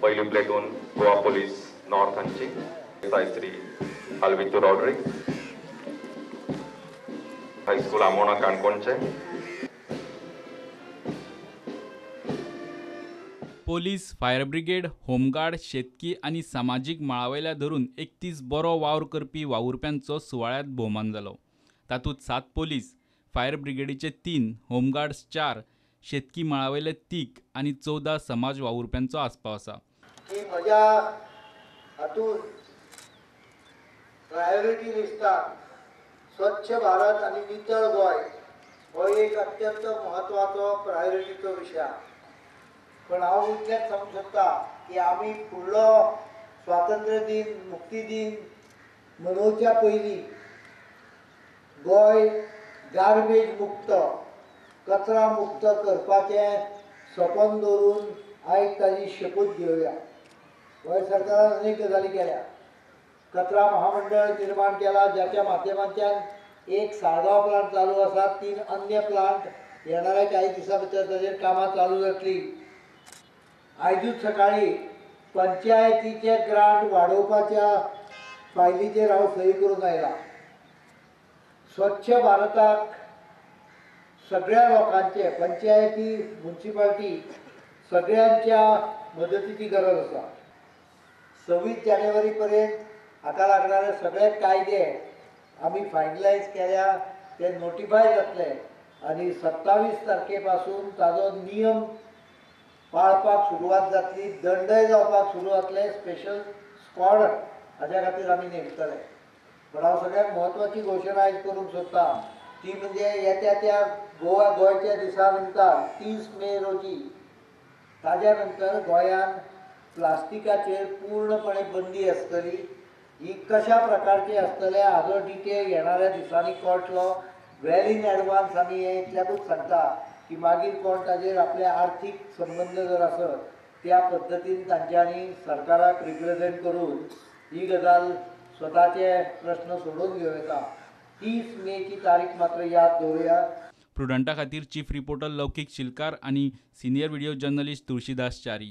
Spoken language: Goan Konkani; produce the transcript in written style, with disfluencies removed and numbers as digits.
पयली प्लेटून गोवा पोलीस नॉर्थ हांची Sai Shri Alvito Rodrigues, high school Amona काणकोणचे. पोलीस, फायर ब्रिगेड, होमगार्ड, शेतकी आनी सामाजीक मळावयल्या धरून 31 बरो वावर करपी वावुरप्यांचो सुवाळ्यांत भोवमान जालो. तातूंत 7 पोलीस, फायर ब्रिगेडीचे 3, होमगार्ड्स 4, शेतकी मळावयले 3 आनी 14 समाज वावुरप्यांचो आस्पाव आसा. की म्हज्या हातूंत प्रायोरिटी लिस्टात स्वच्छ भारत आनी नितळ गोंय हो एक अत्यंत म्हत्वाचो प्रायोरिटीचो विशय. पण हांव इतलेंच सांगूंक सोदता की आमी फुडलो स्वातंत्र्य दिन, मुक्ती दिन मनोवच्या पयलीं गोंय गार्बेज मुक्त, कचरा मुक्त करपाचें सपन दवरून आयज ताजी शपूत घेवया. गोंय सरकारान अनेक गजाली केल्या. कचरा महामंडळ निर्माण केला, ज्याच्या माध्यमांतल्यान एक साळगांव प्लांट चालू आसा, 3 अन्य प्लांट येणाऱ्या काही दिसां भितर ताजेर कामां चालू जातली. आयजूच सकाळी पंचायतीचे ग्रांट वाडोवपाच्या फायलीचेर हांव सही करून आयला. स्वच्छ भारताक सगळ्या लोकांचे, पंचायती, म्युनिसिपालिटी सगळ्यांच्या मदतीची गरज आसा. 26 जानेवारी पर्यंत हाका लागणारे सगळे कायदे आमी फायनलायज केल्या, ते नोटिफाय जातले आनी 27 तारखे पासून ताजो नियम पाळपाक सुरवात जातली, दंडय जावपाक सुरू जातले. स्पेशल स्क्वॉड हाज्या खातीर आमी नेमतले. पण हांव सगळ्यात म्हत्वाची घोशणा आयज करूंक सोदता ती म्हणजे येत्या त्या गोवा गोंयच्या दिसा निमतान 30 मे रोजी ताज्या नंतर गोंयांत प्लास्टिकाचेर पूर्णपणे बंदी आसतली. ही कशा प्रकारची आसतले हाजो डिटेल येणाऱ्या दिसांनी कळटलो. वेल इन एडवान्स आमी हें इतल्याकूच सांगता की मागीर कोण ताजेर आपले आर्थीक संबंद जर आसत त्या पद्दतीन तांच्यांनी सरकाराक रिप्रेजेंट करून ही गजाल स्वताचे प्रश्न सोडोवन घेवं येता. 30 मेची तारीख मात्र याद दवरुया. प्रुडंटा खातीर चीफ रिपोर्टर लौकीक शिलकार आनी senior video journalist Tulsidas Chari.